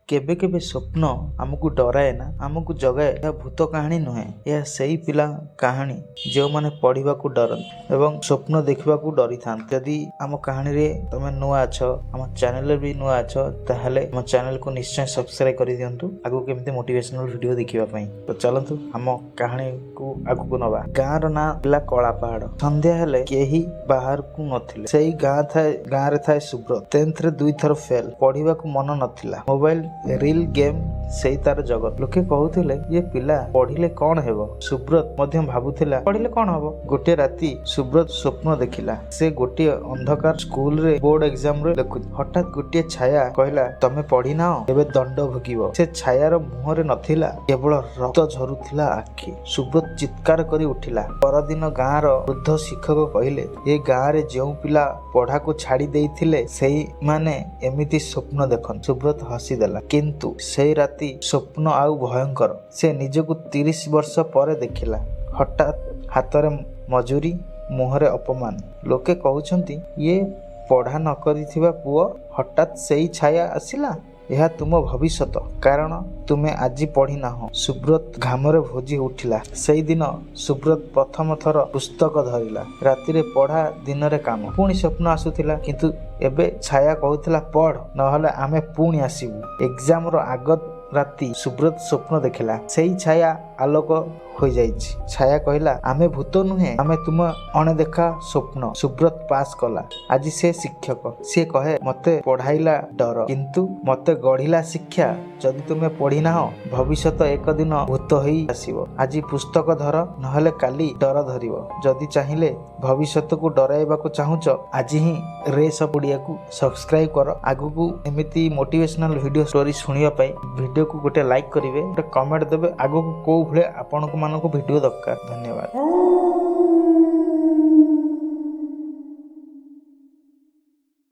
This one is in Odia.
କେବେ କେବେ ସ୍ୱପ୍ନ ଆମକୁ ଡରାଏ ନା, ଆମକୁ ଜଗାଏ। ଏହା ଭୂତ କାହାଣୀ ନୁହେଁ। ଏହା ସେଇ ପିଲା କାହାଣୀ ଯେଉଁମାନେ ପଢ଼ିବାକୁ ଡରନ୍ତି ଏବଂ ସ୍ୱପ୍ନ ଦେଖିବାକୁ ଡରିଥାନ୍ତି। ଯଦି ଆମ କାହାଣୀରେ ତମେ ନୂଆ ଅଛ, ଆମ ଚ୍ୟାନେଲରେ ବି ନୂଆ ଅଛ, ତାହେଲେ ଆମ ଚ୍ୟାନେଲକୁ ନିଶ୍ଚୟ ସବସ୍କ୍ରାଇବ କରିଦିଅନ୍ତୁ ଆଗକୁ କେମିତି ମୋଟିଭେସନାଲ ଭିଡ଼ିଓ ଦେଖିବା ପାଇଁ। ତ ଚାଲନ୍ତୁ, ଆମ କାହାଣୀକୁ ଆଗକୁ ନବା। ଗାଁର ନାଁ ଥିଲା କଳା ପାହାଡ଼। ସନ୍ଧ୍ୟା ହେଲେ କେହି ବାହାରକୁ ନଥିଲେ। ସେଇ ଗାଁ ଥାଏ, ଗାଁରେ ଥାଏ ସୁବ୍ରତ। 10ଥରେ ଦୁଇଥର ଫେଲ୍। ପଢିବାକୁ ମନ ନଥିଲା। ମୋବାଇଲ, ରିଲ୍, ଗେମ୍, ସେଇ ତାର ଜଗତ। ଲୋକେ କହୁଥିଲେ, ଇଏ ପିଲା ପଢିଲେ କଣ ହେବ? ସୁବ୍ରତ ମଧ୍ୟ ଭାବୁଥିଲା, ପଢିଲେ କଣ ହବ? ଗୋଟିଏ ରାତି ସୁବ୍ରତ ସ୍ୱପ୍ନ ଦେଖିଲା। ସେ ଗୋଟିଏ ଅନ୍ଧକାର ସ୍କୁଲରେ ବୋର୍ଡ ଏକ୍ଜାମରେ ଲେଖୁଛି। ହଠାତ୍ ଗୋଟିଏ ଛାୟା କହିଲା, "ତମେ ପଢିନାହ, ଏବେ ଦଣ୍ଡ ଭୋଗିବ।" ସେ ଛାୟାର ମୁହଁରେ ନଥିଲା, କେବଳ ରକ୍ତ ଝରୁଥିଲା ଆଖି। ସୁବ୍ରତ ଚିତ୍କାର କରି ଉଠିଲା। ପରଦିନ ଗାଁର ବୃଦ୍ଧ ଶିକ୍ଷକ କହିଲେ, ଏ ଗାଁରେ ଯେଉଁ ପିଲା ପଢାକୁ ଛାଡି ଦେଇଥିଲେ, ସେଇମାନେ ଏମିତି ସ୍ୱପ୍ନ ଦେଖନ୍ତି। ସୁବ୍ରତ ହସିଦେଲା। କିନ୍ତୁ ସେଇ ରାତି ସ୍ୱପ୍ନ ଆଉ ଭୟଙ୍କର। ସେ ନିଜକୁ 30 ବର୍ଷ ପରେ ଦେଖିଲା। ହଠାତ୍ ହାତରେ ମଜୁରୀ, ମୁହଁରେ ଅପମାନ। ଲୋକେ କହୁଛନ୍ତି, ଇଏ ପଢା ନ କରିଥିବା ପୁଅ। ହଠାତ୍ ସେଇ ଛାୟା ଆସିଲା, ଏହା ତୁମ ଭବିଷ୍ୟତ, କାରଣ ତୁମେ ଆଜି ପଢିନାହ। ସୁବ୍ରତ ଘାମରେ ଭିଜି ଉଠିଲା। ସେଇଦିନ ସୁବ୍ରତ ପ୍ରଥମ ଥର ପୁସ୍ତକ ଧରିଲା। ରାତିରେ ପଢା, ଦିନରେ କାମ। ପୁଣି ସ୍ୱପ୍ନ ଆସୁଥିଲା, କିନ୍ତୁ ଏବେ ଛାୟା କହୁଥିଲା, ପଢ, ନହେଲେ ଆମେ ପୁଣି ଆସିବୁ। ଏକ୍ଜାମର ଆଗ ରାତି ସୁବ୍ରତ ସ୍ୱପ୍ନ ଦେଖିଲା, ସେଇ ଛାୟା ଆଲୋକ ହୋଇଯାଇଛି। ଛାୟା କହିଲା, ଆମେ ଭୂତ ନୁହେଁ, ଆମେ ତୁମ ଅଣଦେଖା ସ୍ୱପ୍ନ। ସୁବ୍ରତ ପାସ୍ କଲା। ଆଜି ସେ ଶିକ୍ଷକ। ସିଏ କହେ, ମତେ ପଢାଇଲା ଡର, କିନ୍ତୁ ମତେ ଗଢିଲା ଶିକ୍ଷା। ଯଦି ତୁମେ ପଢିନାହ, ଭବିଷ୍ୟତ ଏକ ଦିନ ଭୂତ ହେଇ ଆସିବ। ଆଜି ପୁସ୍ତକ ଧର, ନହେଲେ କାଲି ଡର ଧରିବ। ଯଦି ଚାହିଁଲେ ଭବିଷ୍ୟତକୁ ଡରାଇବାକୁ ଚାହୁଁଛ, ଆଜି ହିଁ ରେସ୍ ଅଫ୍ ଓଡ଼ିଆକୁ ସବସ୍କ୍ରାଇବ କର ଆଗକୁ ଏମିତି ମୋଟିଭେସନାଲ ଭିଡ଼ିଓ ଷ୍ଟୋରି ଶୁଣିବା ପାଇଁ। ଭିଡ଼ିଓକୁ ଗୋଟେ ଲାଇକ୍ କରିବେ, ଗୋଟେ କମେଣ୍ଟ ଦେବେ ଆଗକୁ କୋଉ ଭଳିଆ ଆପଣଙ୍କ ମାନଙ୍କୁ ଭିଡ଼ିଓ ଦରକାର। ଧନ୍ୟବାଦ।